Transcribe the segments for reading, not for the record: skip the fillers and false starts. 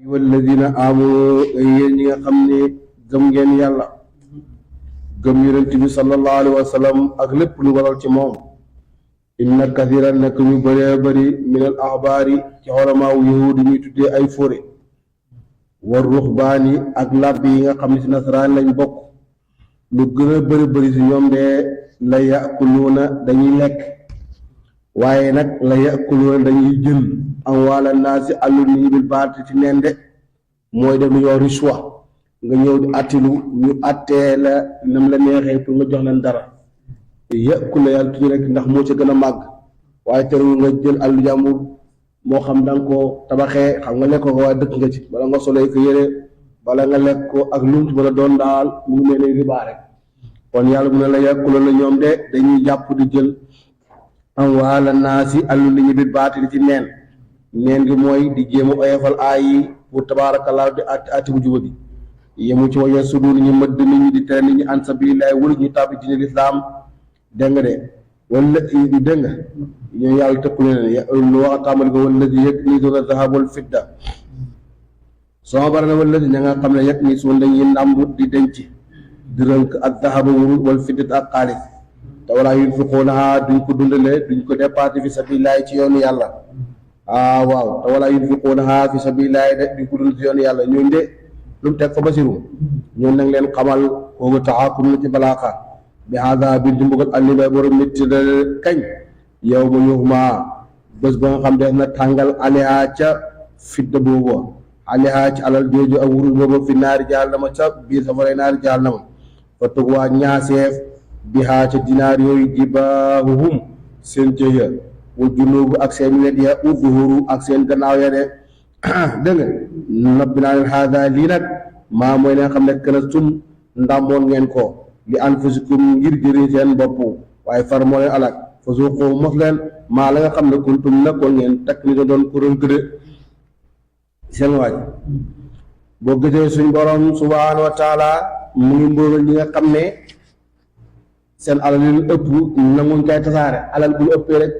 walladina amanu yéen ñi nga xam ne gëm ngeen yàlla gëm yonent bi sallallahu alayhi wa sallam ak lépp lu waral ci moom inna kathiran nekk ñu bëree bëri min al axbaari ci xolamaaw yahudi ñuy tuddee ay fóore war ruxbaani ak làbbi yi nga xam ne si nasaraan lañ bokk lu gën a bëri bëri si ñoom de la yakuluuna dañuy lekk waaye nag la yakuluuna dañuy jël amwaala naasi àllu nit ñi bil baatili ci neen de mooy def lu ñuy wax rishwa nga ñëw di attilu ñu attee la nam la neexee pour nga jox leen dara yakul la yàlla tudd rek ndax moo ci gën a màgg waaye terewul nga jël àllu jàmbur moo xam da nga koo tabaxee xam nga lekk ko waaye dëkk nga ci bala nga solee ko yére bala nga lekk ko ak lu mu ci mën a doon daal mu ngi mel ni ribaa rek kon yàlla mu ne la yakkuloon la ñoom de dañuy jàpp di jël amwaala naasi àllu nit ñi bil baatili ci neen gi mooy di jéem a oyofal aay yi pour tabaarakallaa di atti bu juba bi yemu ci wañe sudu nit ñi mëdd nit ñi di tere nit ñi an sabilillahi wala ñu tàbbi diine lislaam dégg nga de wala dégg nga ñoo yàlla tëkku leen lu wax a tàmbali ko wala di yëg nii doon a zahab wal fidda soo bara na wala di ña nga xam ne yëg nii suñ dañuy ndàmb di denc di rënk ak zahaba wal fidda ak xaalis te walaa yunfiquunaha duñ ko dundalee duñ ko dépassé fi sabilillahi ci yoonu yàlla waaw te walaa yunfiquunaha fi sabilillahi de duñ ko dund ci yoonu yàlla ñun de lu mu teg fa basirum ñun nag leen xamal kooku taxaakum na ci balaaxa bi hada bi di mbugal alli bay borom nit la kañ yow ma yuxma bés ba nga xam def na tàngal aliha ca fidda boobu aliha ci alal jooju ak wurus boobu fi naari jahannama ca biir safaray naari jahannama fa tug waa ñaaseef bihaa ca dinaar yooyu jibaahuhum seen jëya wa junubu ak seen wet ya u zuhuru ak seen gannaaw ya de dégg nga noppi naa leen haada lii nag maa mooy leen xam ne kën a sum ndàmmoon ngeen ko li anfusikum ngir jëriñ seen bopp waaye far moo leen alak fa suuqu mos leen maa la nga xam ne kuntum nekkoon ngeen takk ni doon kuréel gëde seen waaj boo gisee suñ borom subhaanahu wa taala mu ngi mbóoral ñi nga xam ne seen alal yu ëpp nanguñ koy tasaare alal bu ëppee rek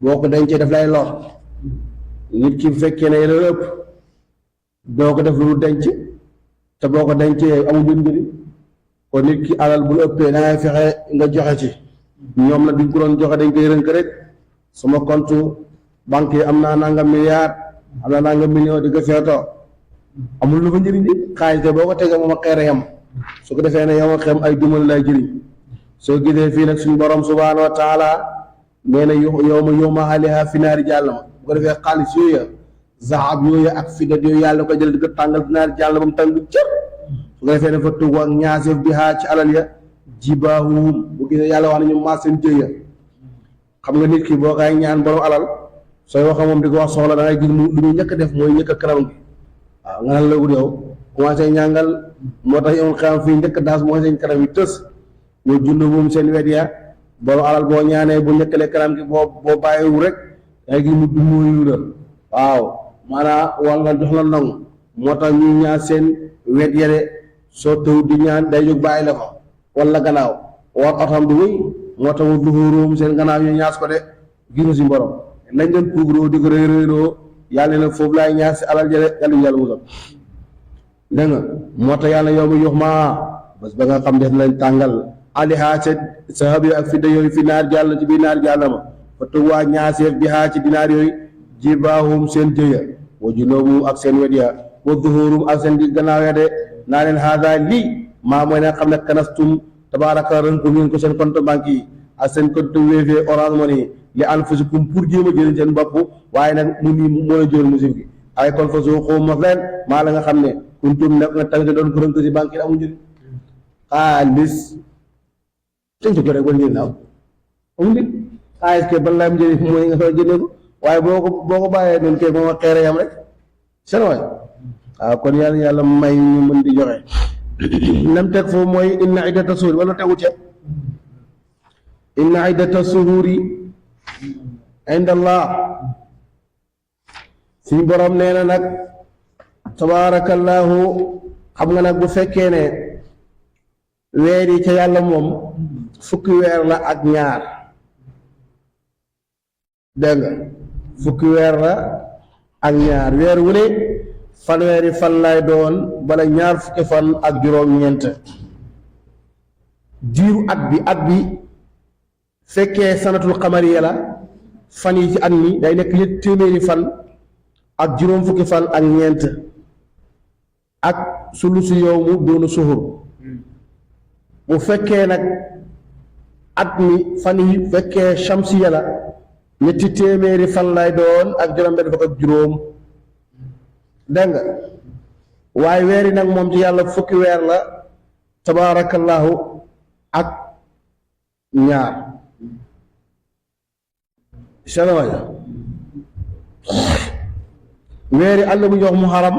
boo ko dencee daf lay lor nit ki fekkee ne la ëpp doo ko def lu denc te boo ko dencee amul benn njëriñ kon nit ki alal bu ëppee da ngay fexe nga joxe ci ñoom nag duñ ko doon joxe dañ koy rënk rek sama compte banque yi am naa nangam milliard am naa nangam million di ko feetoo amul lu fa njëriñ di xaalis de boo ko tegee moom a xeere yam su ko defee ne yow a xem ay dumal lay jëriñ soo gisee fii nag suñu borom subhaanahu wa taala nee na yow ma aliha fi naari jàllama bu ko defee xaalis yooyu zahab yooyu ak fidat yooyu yàlla ko jël di ko tàngal fi naari jàllama mu tàng cër su ko defee ne fa tugg ak ñaaseef bi haa ci alal ya jibaahum bu gisee yàlla wax nañu maa seen jëya xam nga nit ki boo koy ñaan borom alal sooy wax moom di ko wax soxla da ngay gis mu lu muy njëkk def mooy njëkk kanam gi waaw nga naan la wut yow commencé ñàngal moo tax yow xam fii njëkk daas mooy seen kanam yi tës ñu jund moom seen wet ya borom alal boo ñaanee bu njëkkalee kanam gi boo bàyyiwu rek dangay gis mu dumóoyu la waaw maanaam wal nga jox la nangu moo tax ñu ñaan seen wet ya de soo tëw di ñaan day jóg bàyyi la fa wala gannaaw war otam du wëy moo tax mu duxóoróom seen gannaaw ñu ñaas ko de ginu si borom lañ doon puugroo di ko réeréeroo yàlla na foofu laay ñaas si alal jële yàlla ñu yàlla musal dégg nga moo tax yàlla yow ma yox ma bés ba nga xam def nañ tàngal aliha ca sahab yooyu ak fidda yooyu fi naar jàll ci biir naar jàll ma fa tug waa ñaaseef bi haa ci dinaar yooyu jibaahum seen jëya wa junoobum ak seen wet ya wa zuhurum ak seen di gannaaw ya de naa leen haada lii maa mooy ne xam ne kanastum tabaaraka rënku ngeen ko seen compte banque yi ak seen compte Wave Orange Money li anfusikum pour jéem a jëriñ seen bopp waaye nag mu nii mën a jël musib gi ay kon fa suuqu mos leen maa la nga xam ne kuntum nekk nga tàng doon ko rënk si banque yi amul njëriñ xaalis sëñ ko rek wala njëriñ naaw amul njëriñ xaalis ke ban lay am njëriñ mooy nga fa jëndee ko waaye boo ko bàyyee noonu kay moom a xeere yam rek seen waay waaw kon yàlla may ñu mën di joxe lam teg foofu mooy inna iddata suhuri wala tegu ca inna iddata suhuri inda allah suñu borom nee na nag tabaarakallaahu xam nga nag bu fekkee ne weer yi ca yàlla moom fukki weer la ak ñaar dégg nga fukki weer la ak ñaar weer wu ne fanweeri fan lay doon bala ñaar fukki fan ak juróom-ñeent diiru at bi fekkee sanatul xamariya la fan yi ci at mi day nekk ñetti téeméeri fan ak juróom fukki fan ak ñeent ak sulusu yowmu doonu suhur bu fekkee nag at mi fan yi fekkee shamsiya la ñetti téeméeri fan lay doon ak juróom-benn fukk ak juróom dégg nga waaye weer yi nag moom ci yàlla fukki weer la tabaarakallahu ak ñaar shalawaya weeri àll bu ñu wax muharram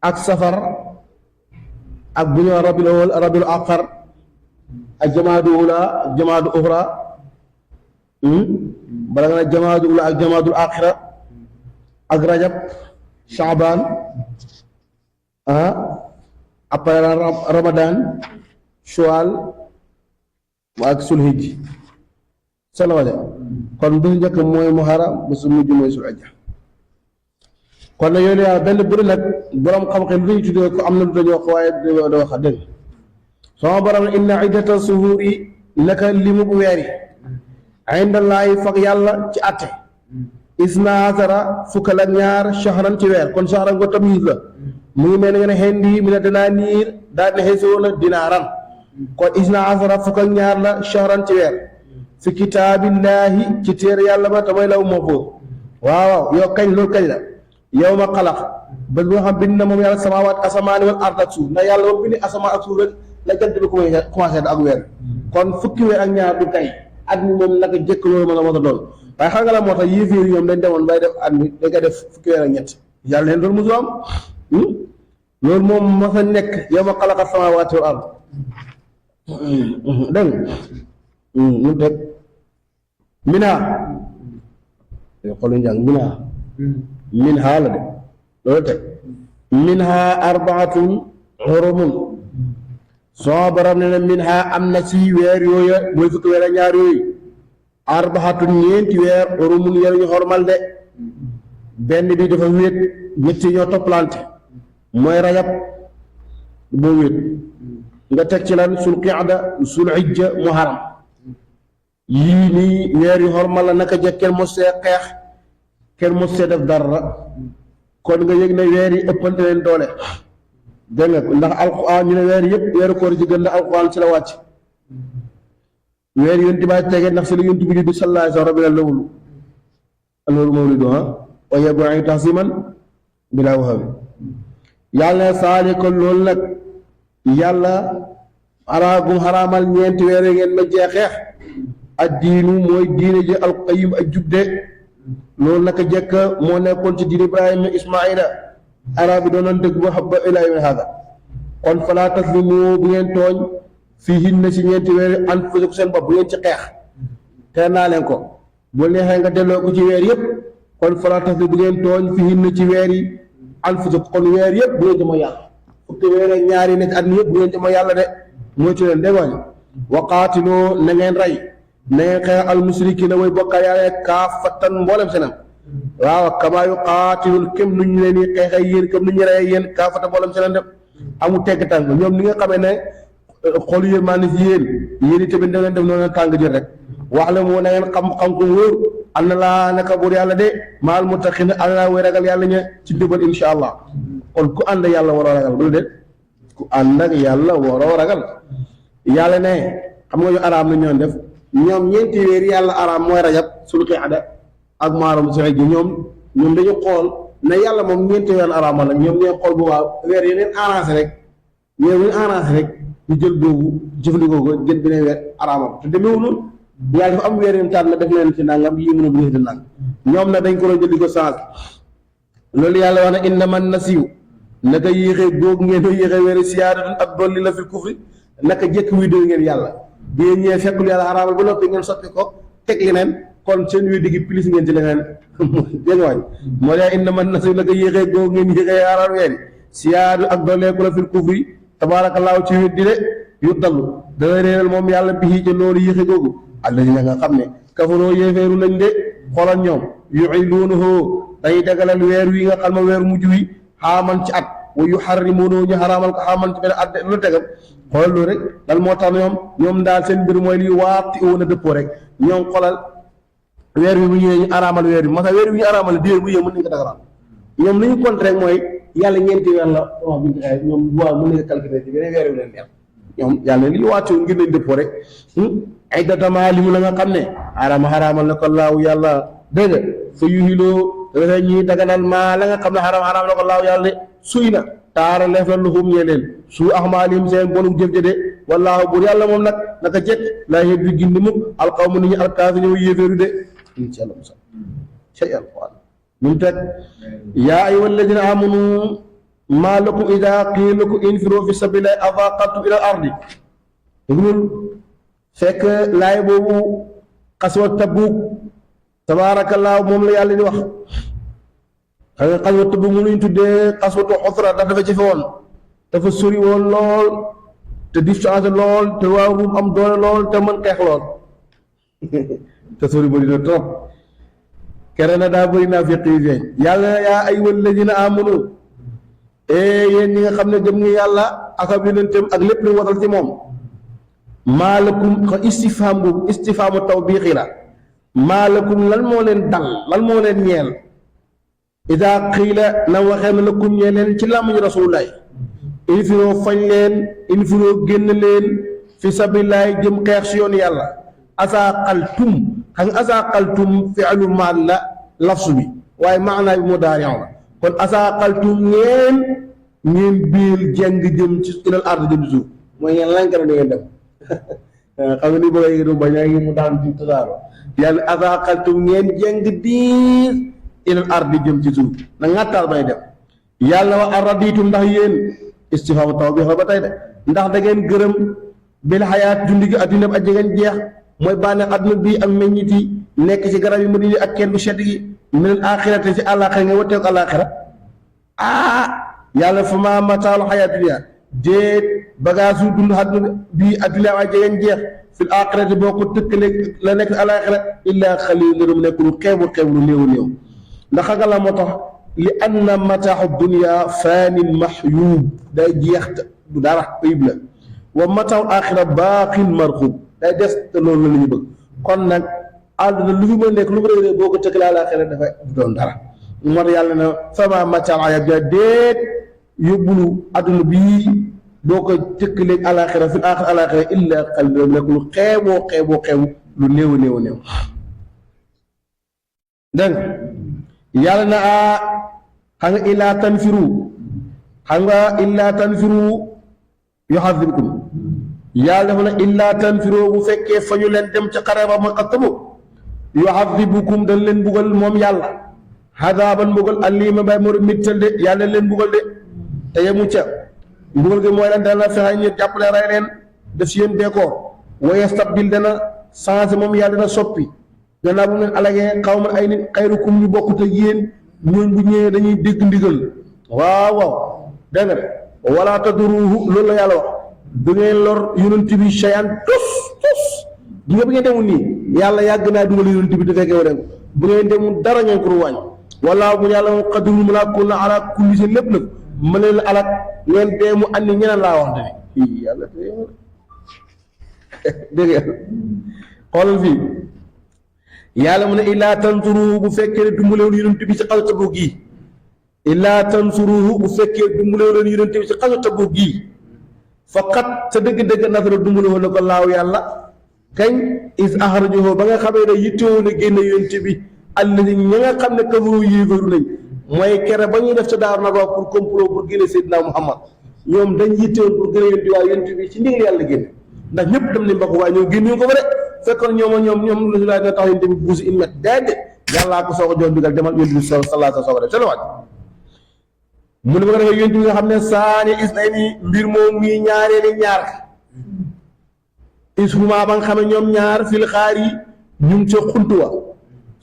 ak safar ak bu ñu wax rabiul awwal rabiul aaxir ak jamaadu ula ak jamaadu uxra bala nga ne jamaadu ula ak jamaadu aaxira ak rajab shaaban après ramadan shuwal ak sulhijj salawale kon bu njëkk mooy muharram bu su mujj mooy sulhijja kon nag yooyu yàlla benn bëri nag borom xam-xam lu ñu tuddee ko am na lu dañu wax waaye da wax dégg sama borom inna iddata suhuri naka limu bu weer yi indallaahi fag yàlla ci atte isna asara fukkal ak ñaar shahran ci weer kon shahran ko tamyiz la mu ngi mel ne nga ne hindi mi ne danaa niir daal ne xeesoo la dinaaran kon isna asara fukk ak ñaar la shahran ci weer fi kitaabillaahi ci téere yàlla ba tamay law mahfuuz waaw yow kañ loolu kañ la yow ma xalaq ba nga xam bind na moom yàlla samaawaat asamaani wal ard ak suuf ndax yàlla ba bind asamaan ak suuf rek la jant bi commencé ak weer kon fukki weer ak ñaar du tey at mi moom naka jëkk loolu mën a mos a doon waaye xam nga la moo tax yéeféer ñoom dañ demoon bay def at mi dañ koy def fukki weer ak ñett yàlla leen loolu mosul am loolu moom mos a nekk yow ma xalaqa samaawaati wal ard dégg nga mu teg mina xolu njàng minha la de loolu teg minha arbaatun xurumun soo borom ne na minha am na ci weer yooya mooy fukki weer ak ñaar yooyu arbaatun ñeenti weer xurumun yar ñu xormal de benn bi dafa wéet ñetti ñoo toppalante mooy rajab boo wéet nga teg ci lan sul qiada sul hijja muharram yii nii weer yu xormal la naka jekk kenn mos see xeex kenn mos see def dara kon nga yëg ne weer yi ëppante leen doole dégg nga ndax alquran ñu ne weer yëpp weeru koor ci gën la alquran ci la wàcc weer yonti baa tege ndax si la yonti bi di sallallahu alayhi wa sallam rabbil lawlu loolu mawlidu wa yabu'i tahsiman bilaa wahabi yàlla ne saali ko loolu nag yàlla araagum xaraamal ñeenti weer yi ngeen ma jeexeex addiinu mooy diine ji alqayim ak jubde loolu naka jekk moo nekkoon ci diine Ibrahima Ismaila arab yi doon dëgg ba habba ilaa yawmi haada kon falaa taslimu bu ngeen tooñ fiihinna ci ñeenti weer yi anfusakum seen bopp bu ngeen ci xeex teel naa leen ko bu neexee nga delloo ko ci weer yëpp kon falaa taslimu bu ngeen tooñ fiihinna ci weer yi anfusakum kon weer yëpp bu ngeen ci mooy yàlla fukki weer ak ñaari nekk at mi yëpp bu ngeen ci mooy yàlla de mooy ci leen dégg nga wa qaatiloo na ngeen rey na ngeen xeex al musrikiina way bokkaal yàlla kaafatan mboolem seenam waaw kamaa yuqaatilul kem nu ñu leen di xeexee yéen kem nu ñu reyee yéen kaafatan mboolem seenam dem amul tegg tàng ñoom ni nga xamee ne xool yéen maa ni ci yéen i tamit da ngeen def noonu tàng jël rek wax la moo na ngeen xam ko wóor am na laa naka buur yàlla de maal muttaqiin àlla way ragal yàlla ña ci dëbal insha allah kon ku ànd yàlla waroo ragal loolu de ku ànd ak yàlla waroo ragal yàlla ne xam nga ñu araam na ñoon def ñoom ñeenti weer yàlla araam mooy rajab sul qiada ak maaram si xej ñoom dañu xool ne yàlla moom ñeenti weer araam la ñoom ñooy xool bu waaw weer yeneen arrangé rek weer bu ñu arrangé rek ñu jël boobu jëfandikoo ko jël beneen weer araamam te demeewul noonu yàlla dafa am weer yéen taat na def leen ci nangam yii mën a bu di nang ñoom nag dañ ko doon jël di ko change loolu yàlla wax na innama nasiyu naka yéexee góog ngeen ko yéexee weeri siyaadatun ak dolli la fi kufri naka jëkk wi doo ngeen yàlla bi ngeen ñëwee fekkul yàlla araamal ba noppi ngeen soppi ko teg leneen kon seen wi diggi plus ngeen ci leneen dégg nga waay moo tax innama nasiyu naka yéexee góog ngeen yéexee araam weeri siyaadu ak dolleeku la fi kufri tabaarakallaahu ci wér di de yu dallu dana réeral moom yàlla bi ci loolu yéexe googu allazina nga xam ne kafaroo yéefeeru nañ de xoolal ñoom yu'iluunahu day dagalal weer wi nga xam ne weer mujj wi xaaman ci at wa yuharrimuunahu ñu xaraamal ko xaaman ci benn at lu tegam xoolal loolu rek dal moo tax ñoom daal seen mbir mooy li waati woon a dëppoo rek ñoom xoolal weer wi bu ñëwee ñu araamal weer wi masa weer wi ñu araamal diir bu ñëwee mën nañu ko daganal ñoom li ñu compte rek mooy yàlla ñeenti weer la wax bi ñoom waaw mën nañu ko calculer ci beneen weer wi leen neex ñoom yàlla li ñu waati woon ngir nañ dëppoo rek ay datamaa li mu la nga xam ne xaraamal na ko laaw yàlla dégg nga fa yuhiloo dafa ñuy daganal maa la nga xam ne xaraam na ko laaw yàlla suy na taara leef la luxum ñee leen su axmaalim seen bonu jëf jëde wallaahu buur yàlla moom nag naka jekk laa yëg di gindi mukk alqawmu nit ñi alkaasi ñëw yéeféeru de insha allah musa cay alquran mun teg yaa ayyuha alladina amanu maa lakum ida qiila lakum infiru fi sabilillahi adaqaltum ila al ardi déglul fekk laay boobu xaswa Tabuk tabaarakallaahu moom la yàlla di wax xam nga xaswa Tabuk mu luñ tuddee xaswatu Usra ndax dafa jafe woon dafa sori woon lool te distance lool te waa Ruum am doole lool te mën xeex lool te sori bëri na trop kere na daa bëri naa fiq yi feeñ yàlla yaa ayyuhal lazina amanu yéen ñi nga xam ne gëm nga yàlla ak ab yonentam ak lépp lu watal ci moom maalakum xa istifhaam boobu istifhaamu tawbiixi la maalakum lan moo leen dal lan moo leen ñeel ida qiila na waxee na lakum ñee leen ci làmmiñu rasulullaay infiroo fañ leen infiroo génn leen fi sabilillaay jëm xeex si yoon yàlla asaaqaltum xam nga asaaqaltum fi'lu maal la lafsu bi waaye maanaa bi mudaari' la kon asaaqaltum ngeen biil jeng jëm ci ilal ard jëm ci suuf mooy ngeen lankara da ngeen dem xam nga ni bëgg a yëg bañ a ngi mu daan ci tasaaro yàlla asaaqaltum ngeen jeng diis ilal ardi jëm ci suuf na ngàttaal bay dem yàlla wa araditum ndax yéen istifhaamu tawbiix la ba tey de ndax da ngeen gërëm bil xayaat dundi gi adduna bi ak jegeen jeex mooy bànneex adduna bi ak meññit yi nekk ci garab yi madina ak kenn du sedd gi minal aaxirati ci àllaaxira nga watteeku àllaaxira yàlla fa maa mataalu xayaat dunya déet bagage yu dund adduna bi adduna ak jegeen jeex fil aaxirati boo ko tëkkalee la nekk àllaaxira illaa xaliil lu nekk lu xeebu lu néew ndax xagal la moo tax li anna mataaxu dunya faanin maxyuub day jeex du dara ayib la wa mataaxu aaxira baaqin marxuub day des te loolu la ñu bëgg kon nag àdduna lu fi mën nekk lu mu réeré boo ko tëkkalee àllaaxira dafa doon dara moo tax yàlla na fama mataaxu xayaat dunya déet yóbbulu àdduna bii boo ko tëkkalee àllaaxira fil aaxira àllaaxira illaa xaliil nekk lu xeeboo lu néew dégg nga yàlla na xam nga illaa tanfiru yuxadibkum yàlla dafa na illaa tanfiru bu fekkee fa ñu leen dem ca xare ba ma xattamu yuxadibukum dañ leen buggal moom yàlla xadaaban mbugal aliima bay moo mittal de yàlla leen buggal de te yemu ca mbugal gi mooy lan dana fexe ñu jàppale rey leen def si yéen décor wa yastabdil dana changé moom yàlla dana soppi gannaaw bu mu leen alagee xaw ma ay nit xayrukum ñu bokkut ak yéen ñooñ bu ñëwee dañuy dégg ndigal waaw dégg nga wala tadruhu loolu la yàlla wax du ngeen lor yonent bi shay'an tus di nga bu ngeen demul nii yàlla yàgg naa dugal yonent bi dafay koy dem bu ngeen demul dara ngeen ko wàññi wala bu yàlla moom qadirun mu laa kun ala kulli seen lépp nag ma leen alak ngeen dee mu andi ñeneen laa wax tamit yàlla dégg nga xoolal fii yàlla mu ne illaa tansuruhu bu fekkee ne dimbalewoon yonent bi ci xasu Tabuk gii illaa tansuruhu bu fekkee dimbalewoon yonent bi ci xasu Tabuk gii faqat sa dëgg-dëgg nasara dimbalewoon na ko laaw yàlla kañ is axrajahu ba nga xamee ne yittewoo na génne yonent bi alladi ña nga xam ne kafaru yéefaru nañ mooy kere ba ñuy def ca daar nag pour complot pour génne Seydina Muhammad ñoom dañ yittewoon pour génne yonent bi waaye yonent bi ci ndigal yàlla génne ndax ñëpp dem nañ ba ko waaye ñoom génne ko ba de fekkoon ñoom rasulullah dina tax yonent bi buusi une mètre déedéet yàllaa ko soog a jox ndigal demal yonent bi sallallahu alayhi wa sallam selawaat mu ne ba nga defee yonent bi nga xam ne saani isnayni mbir moom mii ñaareeli ñaar isuma ba nga xam ne ñoom ñaar fil xaar yi ñu ngi ca xuntuwa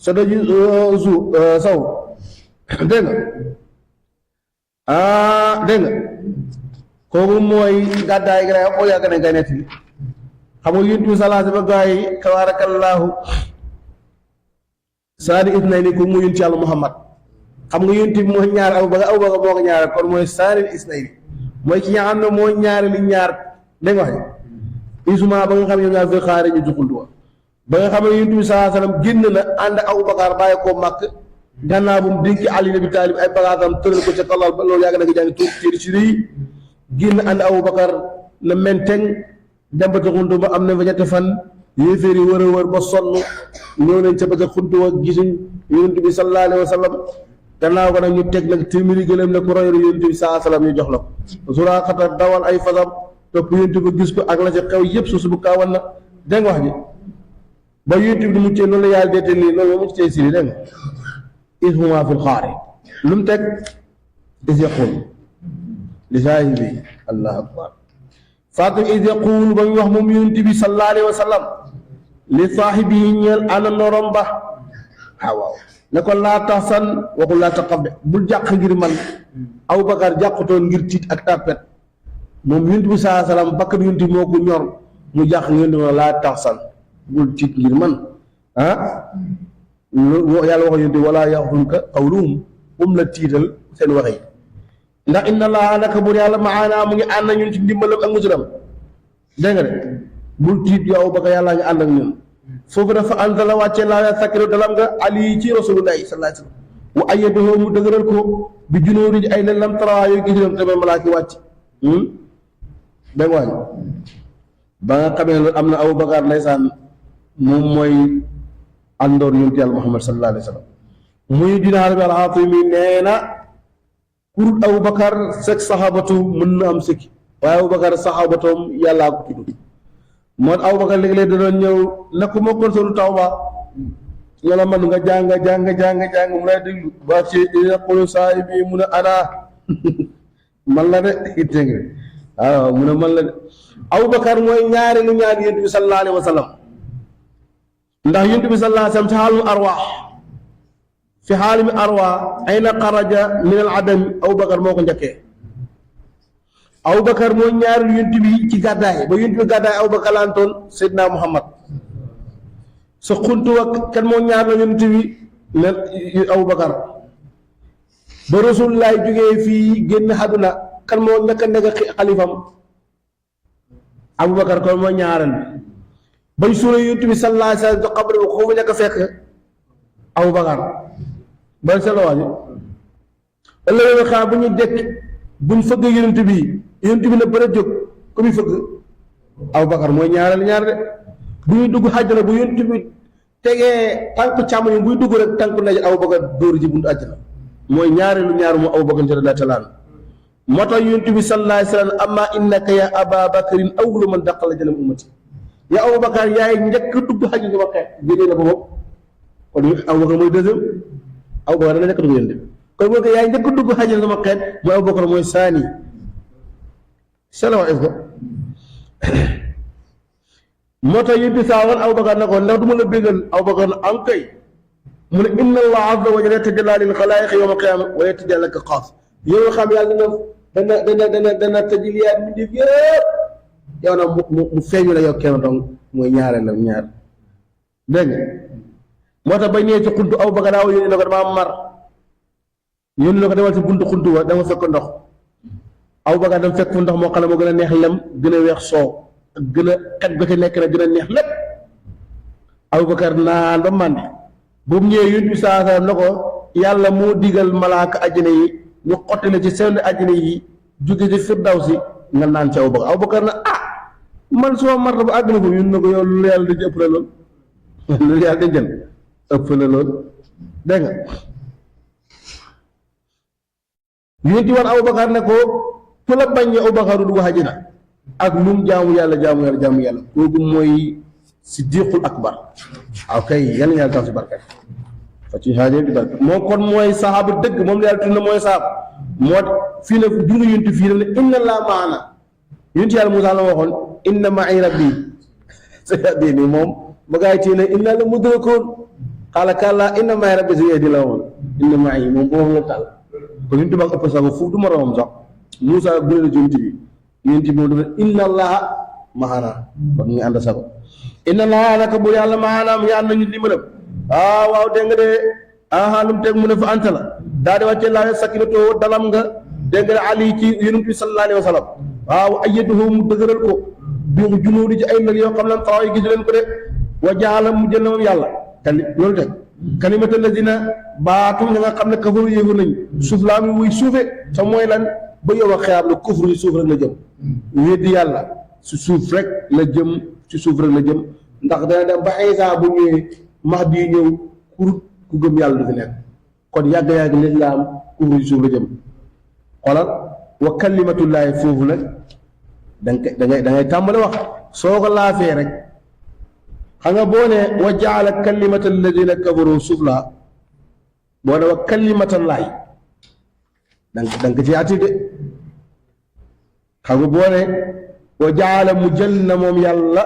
sa daji saw dégg nga kooku mooy gàddaay gi rek oo yàgg na ngay nett bi xam nga yonent bi salaase ba gaa yi tabaarakallaahu saani isnayni ko mu yonent yàlla Muhammad xam nga yonent bi mooy ñaar Abubakar moo ko ñaar kon mooy saani isnayni mooy ki nga xam ne moo ñaari li ñaar dégg nga wax isuma ba nga xam ne ñoom ñaar fi xaare ñu juxuntu wa ba nga xam ne yonent bi sallallahu alayhi wasallam génn na ànd ak Abubakar bàyyi koo màkk gannaaw bu mu dénk Ali ibn Abi Talib ay bagaasam tëral ko ca tallal ba loolu yàgg na nga jàng tuuti téere si yi génn ànd Abubakar na menteng dem ba ca xuntu ba am na fa ñetti fan yéeféer yi wër a wër ba sonn ñëw nañ ca ba ca xuntu wa gisuñ yonent bi sallallahu alayhi wasallam gannaaw ko nag ñu teg nag téeméeri gëléem ne ku royal yonent bi sallallahu alayhi wasallam ñu jox la ko Suraaxata dawal ay fasam topp yonent ba gis ko ak la ca xew yëpp suuf bu kaawan na dégg nga wax ji ba yonent bi di muccee noonu la yàlla deete lii loolu mu muccee si lii dégg nga ismuha fil xaari lu mu teg is yaqul li saahibi allahu akbar fàttali is yaqul ba ñu wax moom yonent bi sallallahu alayhi wa sallam li saahibi yi ñeel ana norom ba waaw ne ko laa taxsan waxul laa taxaf de bul jàq ngir man Abubakar jàqutoon ngir tiit ak tàppet moom yonent bi sallallahu alayhi wa sallam bakkan yonent bi moo ko ñor mu jàq ngir ne laa taxsan bul tiit ngir man ah yàlla wax yonent wala yaxzunka qawluhum la tiital seen wax yi ndax inna allaha naka buur yàlla maanaa mu ngi ànd ak ñun ci ndimbalam ak musulam dégg nga de bul tiit yow ba ko yàllaa ngi ànd ak ñun foofu dafa anzala wàcce laa sakkiru dalam nga ali ci rasulullahi sallallahu alayhi wasallam wa ayyadahu mu dëgëral ko bi junuudi ay nen lam tarawaa yooyu gis ñoom tamit malaaki wàcc dégg nga ba nga xamee ne am na Abubakar ndeysaan moom mooy àndoor yonent yàlla Muhammad sallallahu alayhi wa sallam muy dinaar bi al-Haatimi nee na kurut Abubakar sek saxaabatu mën na am sëkki waaye Abubakar saxaabatoom yàllaa ko tudd moo Abubakar léeg-léeg da doon ñëw na ko mokkoon solu Tawba nga la man nga jàng mu lay déglu ba ci yaqulu saahibi mu ne ana man la de dégg nga waaw mu ne man la de Abubakar mooy ñaareelu ñaar yonent bi sallallahu alayhi wa sallam ndax yonent bi sallallahu alayhi wa sallam ci xaalul arwaax fi xaalimi arwaax ayna xaraja min al adami Abubakar moo ko njëkkee Abubakar mooy ñaareelu yonent bi ci gàddaay ba yonent bi gàddaay Abubakar laantoon Seydina Muhammad sa xuntu wa kan moo ñaar la yonent bi ne Abubakar ba Rasulullaay jógee fii génn àdduna kan moo njëkk a nekk xalifam Abubakar kon mooy ñaareel bi bañ suula yonent bi sallallahu alayhi wa sallam jox xabar bi ko fa ñàkk a fekk Abubakar ban seetla waa ji ëllëgee nga xam bu ñu dekk buñ fëgg yonent bi ne bëri jóg ku muy fëgg Abubakar mooy ñaareel ñaar de bu ñuy dugg àjjana bu yonent bi tegee tànk càmmoñ buy dugg rek tànk ndey Abubakar dóor ji buntu àjjana mooy ñaareelu ñaar mu Abubakar radiyallaahu ta'aala anhu moo tax yonent bi sallallahu alayhi wa sallam amma innaka ya Aba Bakrin awwalu man daxala jannata ummati ya Abubakar yaay njëkk dugg xaj sama xeet génnee na ko moom kon Abubakar mooy deuxième Abubakar dana njëkk dugg yonent bi kon moo ko yaay njëkk dugg xaj sama xeet mooy Abubakar mooy saani salaam est-ce que moo tax yonent bi saa woon Abubakar ne ko ndax du ma la bégal Abubakar ne am kay mu ne inna allah azza wa jalla yatajallaa lil xalaa'iqi yawma al-qiyaama wa yatajallaa laka xaas yow xam yàlla dana tajaliyaat mi def yëpp yow nag mu feeñu la yow kenn donc mooy ñaareel la ñaar dégg nga moo tax ba ñëwee ci xuntu Abubakar daaw yónni na ko dama mar yónni na ko demal ci buntu xuntu wa dama fekk ndox Abubakar dama fekk fu ndox moo xam ne moo gën a neex lem gën a weex soow ak gën a xet ga ca nekk nag gën a neex lépp Abubakar naan ba màndi boobu ñëwee yónni bi saa na ko yàlla moo digal malaaka àjjana yi ñu xotti la ci seen àjjana yi jóge ci firdawsi nga naan ci Abubakar na man suma marta ba àgg na ko yun na ko yow lu yàlla di ci ëpp la lool lu yàlla di jël ëpp la lool dégg nga yéen ci war Abubakar ne ko ku la bañ Abubakar du dugg àjjana ak lum jaamu yàlla kooku mooy siddiqul akbar ok yàlla yàlla tax si barkat fa ci xaaje di barkat moom kon mooy saxaaba dëgg moom la yàlla tudd na mooy saxaaba moo fii ne junga yuntu fii daf ne inna laa maana yuntu yàlla Muusaa la waxoon inna ma'i rabbi sayahdiin nii moom ba gaa yi téye ne inna la mudrakuun qaala kallaa inna ma'i rabbi sayahdiin la waxoon inna ma'i moom boobu la taal kon yuntu ba ëpp sax foofu du ma romam sax Muusaa gën a junti bi yuntu bi moom dafa inna allaha maana kon ñu ànd sax inna allaha naka bu yàlla maanaam yaa nañu dimbalam waaw dégg nga de lu mu teg mu ne fa anta la daa di wàcce laa sakinatoo dalam nga dégg nga ali ci yonent bi sallallahu alayhi wa sallam waaw ayyaduhu mu dëgëral ko bi junuudi ci ay mel yoo xam ne taxaw yi gis leen ko de wa jaala mu jël na moom yàlla loolu teg kalimata lazina baatu ña nga xam ne kafaru yéefu nañ suuf laa mi wuy suufe te mooy lan ba yow a xeyaam la kufru yi suuf rek la jëm weddi yàlla si suuf rek la jëm ci suuf rek la jëm ndax dana dem ba Iisaa bu ñëwee Mahdi yi ñëw ku gëm yàlla du fi nekk kon yàgg-yàgg lislaam kufru yi suuf la jëm xoolal wa kalimatullaahi foofu nag da ngay tàmbale wax soo ko laafee rek xam nga boo ne wa jaala kalimata alladina kafaru sufla boo ne wa kalimatallahi danga ko ci ati de xam nga boo ne wa jaala mu jël na moom yàlla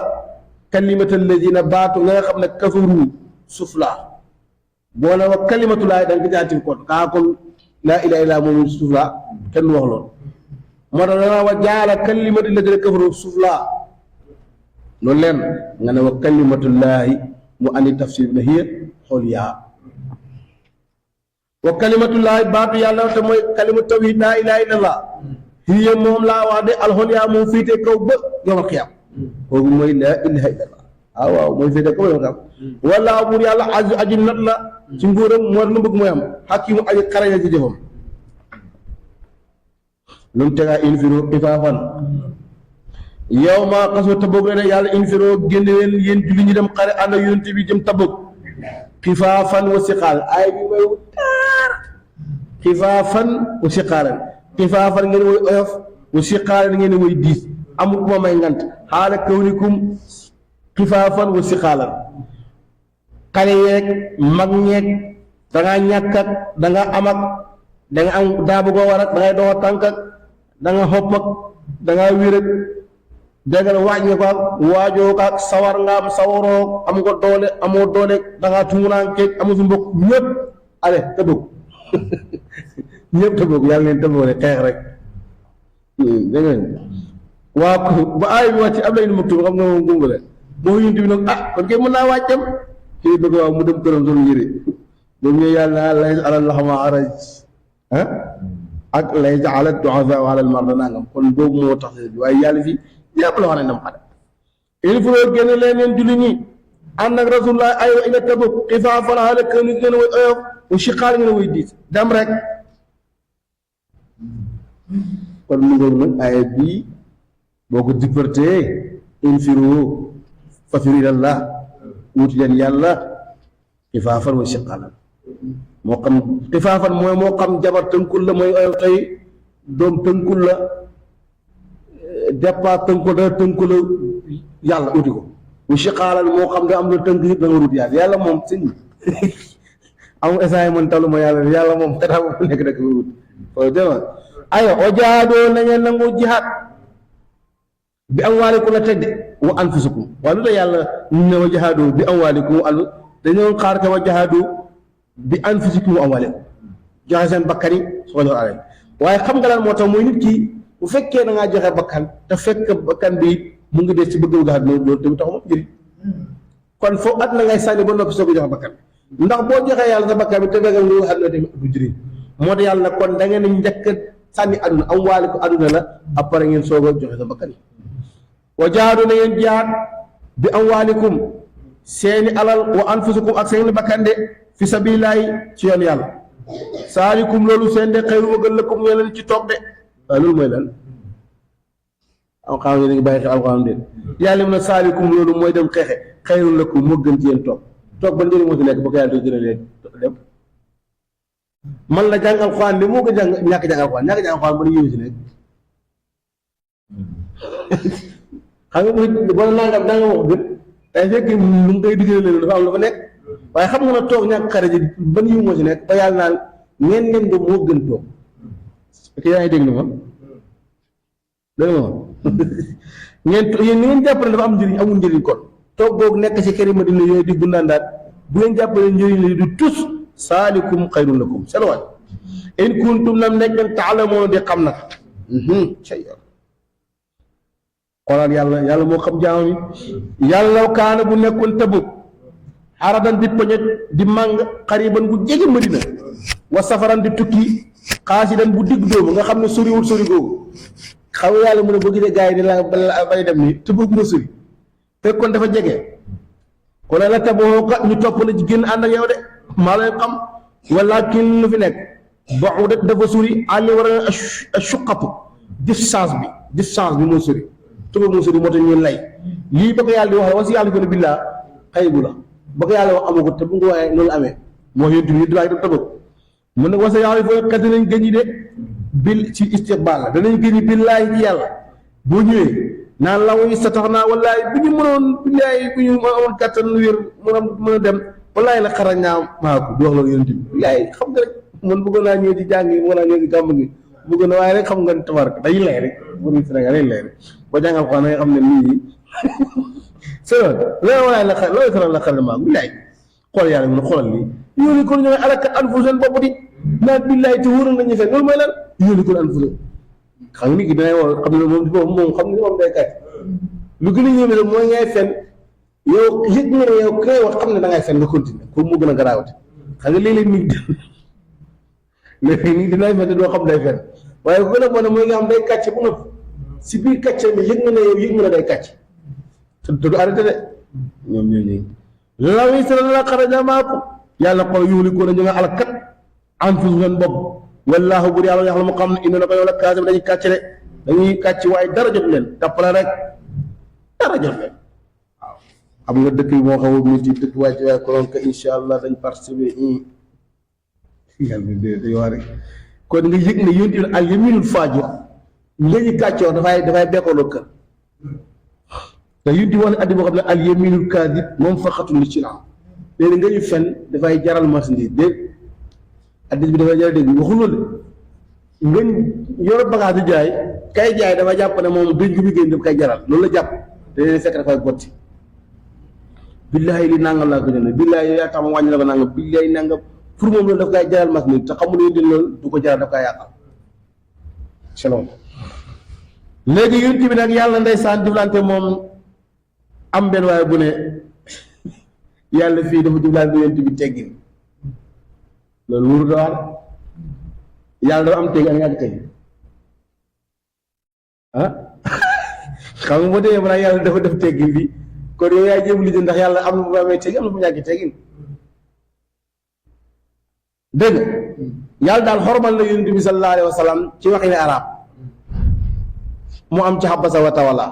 kalimata alladina baatu nga xam ne kafaru sufla boo ne wa kalimatullahi danga ko ci ati kon kaa kon laa ilaha illa moom sufla kenn wax loolu moo tax dana wa jaala kalimata alladina kafaru sufla loolu leen nga ne wa kalimatullaahi mu andi tafsir bi ne hiya xoliyaa wa kalimatullaahi baatu yàlla te mooy kalimatu tawhid laa ilaaha illallah hiya moom laa wax de alxoliyaa moom féete kaw ba yawmal qiyaam kooku mooy laa ilaaha illallah waaw mooy féete kaw ba yawmal qiyaam wala buur yàlla aju not la ci nguuram moo lu bëgg mooy am xakimu aji xaraña ci jëfam lu mu tegaa infiru ifaafan yow maa xasoo Tabuk la ne yàlla infiroo génne leen yéen julli ñi dem xare ànd ak yonent bi jëm Tabuk xifaafan wa siqaal ay bi may taar xifaafan wa siqaalan xifaafan ngeen woy oyof wa siqaalan ngeen woy diis amul ku ma may ngant xaala kawnikum xifaafan wa siqaalan xale yeeg mag ñeeg dangaa ñàkk ak dangaa am ak danga am daa bëggoo war ak dangay dox a tànk ak danga xopp ak dangaa wér ak dégg nga waaj nga ko ak waajoo ko ak sawar nga am sawaroo am nga doole amoo doole dangaa tumurankeeg amu fi mbokk ñëpp ale Tabuk ñëpp Tabuk yàlla leen Tabuk rek xeex rek dégg nga waa ko ba aay bi wàcc am na inu maktub xam nga moom gungale moo yunti bi nag kon kay mën naa wàccam kii bëgg waaw mu dem këram solu yére boobu ñëw yàlla lay alal laxama araj ak lay ala du'afa ala al marda nangam kon boobu moo tax waaye yàlla fi yàpp la wax ne nam xale il faut génn leen leen julli ñi ànd ak rasulullah aywa ila Tabuk xifaafan ala kawni ngeen woy oyof u siqaal ngeen woy diis dem rek kon mu ngoog nag aaya bii boo ko dippartee infiru fafiru ilallah wuti leen yàlla xifaafan wa siqaalan moo xam xifaafan mooy moo xam jabar tënkul la mooy oyof tey doom tënkul la départ tënku la yàlla uti ko bu siqaalal moo xam ne am na tënk yëpp da nga wut yàlla moom sëñ amul essai man talu ma yàlla moom xetaa bu nekk rek wut foofu dema ayo o jaadoo na ngeen nangu jihaad bi amwaalikum la teg de wa anfusikum waaye lu tax yàlla ñu ne wa jahaadoo bi amwaalikum wa dañoo xaar ka wa jahaadoo bi anfusikum wa amwaalikum joxe seen bakkan yi soo jox alal waaye xam nga lan moo tax mooy nit ki bu fekkee da ngaa joxe bakkan te fekk bakkan bi mu ngi des ci bëgg a loolu tamit tax ma njëriñ kon foofu at na ngay sànni ba noppi soo ko joxe bakkan ndax boo joxee yàlla sa bakkan bi te fekk nga xam ne tamit du njëriñ moo tax yàlla kon da ngeen njëkk sànni aduna am waali ko aduna la après ngeen soog a joxe sa bakkan yi wa jaadu na ngeen jihaad bi amwaalikum seeni alal wa anfusikum ak seeni bakkan de fi sabilillahi ci yoon yàlla saalikum loolu seen de xayru wa gën lakum leen ci toog de waaw loolu mooy lan am xam ne ngi bàyyi xel alxuraan de yàlla mu ne saalikum loolu mooy dem xeexe xayru lakum moo gën ci yéen toog ba njëriñ moo si nekk ba ko yàlla di jëlee dem man la jàng alxuraan de moo ko jàng ñàkk jàng alxuraan ba na yéen si nekk xam nga boo nangam da nga wax gën day fekk lu nga koy diggale leen dafa am la fa nekk waaye xam nga ne toog ñàkk xare ji ban yiw moo si nekk ba yàlla naan ngeen ba moo gën toog ok yaa ngi dégg ma dégg nga yéen ni ngeen jàpp ne dafa am njëriñ amul njëriñ kon toog boobu nekk ci kër Madina yooyu di gundaandaat bu ngeen jàppale njëriñ la du tus saalikum xayrun lakum selwaat in kuntum nam nekk ngeen taalamoon di xam nag xoolal yàlla moo xam jaam yi yàlla kaana bu nekkoon Tabuk aradan di poñet di màng xariban gu jege Madina wa safaran di tukki xaasidan bu digg doomu nga xam ne soriwul sori googu xam nga yàlla mu ne boo gisee gars yi di la bay dem nii te bëgg nga sori fekkoon dafa jege kon la taboo ka ñu topp la ci génn ànd ak yow de maa lay xam walakin lu fi nekk baxu de dafa sori àlli war a suqatu distance bi moo sori tuba moo sori moo tax ñu lay lii ba ko yàlla di wax la wasi yàlla ko ne billaa xëy bu la ba ko yàlla wax amu ko te bu nga waxee loolu amee moo yéntu nit waaye daf tabak mun nag wasa yàlla foo kat danañ gëñi de bil ci istiqbaal la danañ gëñi billaahi ci yàlla boo ñëwee naan law yi sa tax naa wallaahi bu ñu mënoon billaahi bu ñu amoon kattan wér mën a dem wallaahi la xarañ naa maa ko di wax loolu yéntu bi billaahi xam nga rek man bëggoon naa ñëw ci jàng yi bëggoon naa ñëw ci gàmm gi bëggoon na waaye rek xam nga tabark day lay rek bu ñu Sénégal day lay rek boo jàngal ko nga xam ne lii c'est vrai loolu walaay la xa loolu faral la xaral maa billaay xool yàlla mun a xoolal lii yóoni kon ñooy alakat anfu seen bopp di naan billaay te wóoral nañu fen loolu mooy lan yóoni kon anfu seen xam nga nit ki danay wax xam ne moom moom xam ne moom day kàcc lu gën a yéeme rek mooy ngay fen yow yëg nga ne yow kay wax xam ne da ngay fen nga continuer pour mu gën a garaawati xam nga léeg-léeg nit dinay fen te doo xam day fen waaye ku gën a bon mooy nga xam day kàcc bu nëpp si biir kàcc mi yëg nga ne yow yëg nga ne day kàcc te du arrêté de ñoom ñooñu law yi sala la xaraja maakum yàlla xool yuuli ko na ñu nga alkat anfus seen bopp wallaahu bur yàlla yaxla mu xam ne indi na ko yow la kaasi bi dañuy kàcc de dañuy kàcc waaye dara jot leen tappale rek dara jot leen waaw xam nga dëkk bi moo xaw a métti dëkk wàcc waaye konoon que incha allah dañ participer yàlla day wax rek kon nga yëg ne yénti al yaminul faajir léegi kàccoor dafay bekkooloo kër te yu di wax ne addi boo xam ne al yaminul kaadib moom faxatul li ci la léegi nga ñu fen dafay jaral marchandise déet addis bi dafay jaral dégg waxul loolu nga yor bagage di jaay kay jaay dafa jàpp ne moom dëñ gu muy génn daf koy jaral loolu la jàpp te leen fekk dafay botti billaahi li nangam laa ko jënd billaahi yaa tax ma wàññi la ko nangam billaahi nangam pour moom loolu daf koy jaral marchandise te xamul ne loolu du ko jaral daf koy yàqal selon léegi yonent bi nag yàlla ndeysaan jëflante moom am benn waaye bu ne yàlla fii dafa jëflante yonent bi teggin loolu wóoru dawaar yàlla dafa am teggin ak ñàkk teggin ah xam nga boo demee balaa yàlla dafa def teggin bi kon yow yaay jéem li ndax yàlla am na bu amee teggin am na bu ñàkk teggin dégg yàlla daal xormal na yonent bi sallallahu alayhi wa sallam ci waxi ne arab mu am ci xabasa wa tawala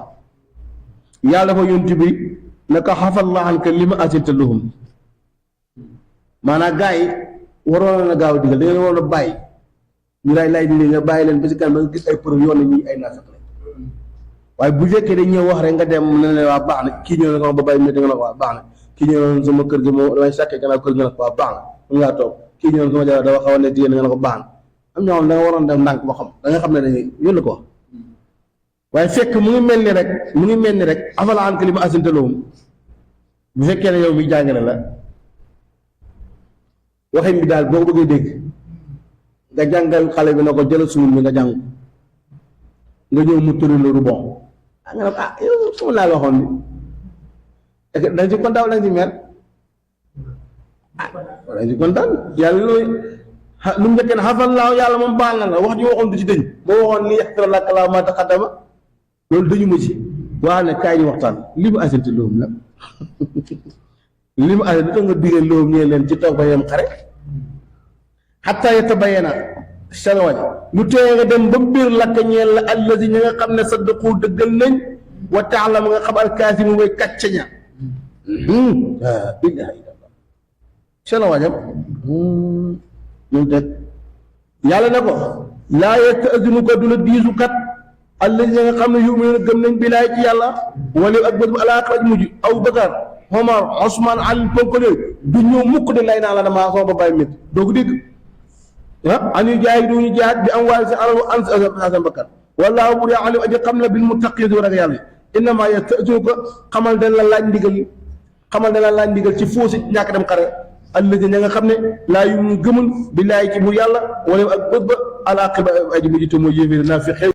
yàlla dafa yonent bi naka xafallah anka lima asilta lahum maanaam gars yi waroon na gaaw a digal da ngeen waroon a bàyyi ñu lay dindi nga bàyyi leen ba si kanam nga gis ay preuve yoon na ñi ay naafeq lañ waaye bu fekkee dañ ñëw wax rek nga dem ne ne waa baax na kii ñëw na sama ba bàyyi métti nga ne ko waa baax na kii ñëw na sama kër gi moom damay sàkkee gannaaw kër nga ne ko waa baax na mun ngaa toog kii ñëw na sama jabar dafa xaw a ne jigéen nga ne ko baax na am ñoo xam da nga waroon dem ndànk ba xam da nga xam ne dañuy yónni ko waaye fekk mu ngi mel ni rek afala anka lima asilta lahum bu fekkee ne yow mi jàngale la waxin bi daal boo ko bëggee dégg nga jàngal xale bi na ko jëlal suul bi nga jàng nga ñëw mu tëri loolu bon nga ne ah yow su ma laa la waxoon ni dañ ci kontaan wala dañ ci mer ah dañ ci kontaan yàlla loolu lu mu njëkkee ne xafallaahu yàlla moom baal na la wax ji waxoon du ci dëñ boo waxoon li yaxfira laka llaahu maa taqaddama loolu dañu ma ci waa ne kaay ñu waxtaan li mu asinti loolu nag li mu asinti da nga digal loolu ñee leen ci toog ba yem xare xataa yatabayyana sharwaj lu tee nga dem ba biir lakk ñeel la allazi ña nga xam ne saddaqu dëggal nañ wa ta'lam nga xam alkaasimu mooy kàcc ña ilaha illallah sharwajam ñun teg yàlla ne ko laa yasta'zinu ko du la diisu kat allazi ña nga xam ne yu'minuuna gëm nañ bilaay ci yàlla wala ak bés bu alaaxira mujj Abu Bakar Omar Ousmane Ali ponkole du ñëw mukk de lay naa la damaa sama ba bàyyi métti doo ko dégg an yu jaay du ñu jaay bi am waaye si alal an seen bakkan wallaahu bu dee alim aji xam na bil muttaqiin war ak yàlla innamaa yasta'zinuka xamal dañ la laaj ndigal ci foosi ñàkk dem xare allazi ña nga xam ne laa yu gëmul billaahi ci bu yàlla wala ak bés ba alaaxira aji mujj te mooy yéeféer naa fi xew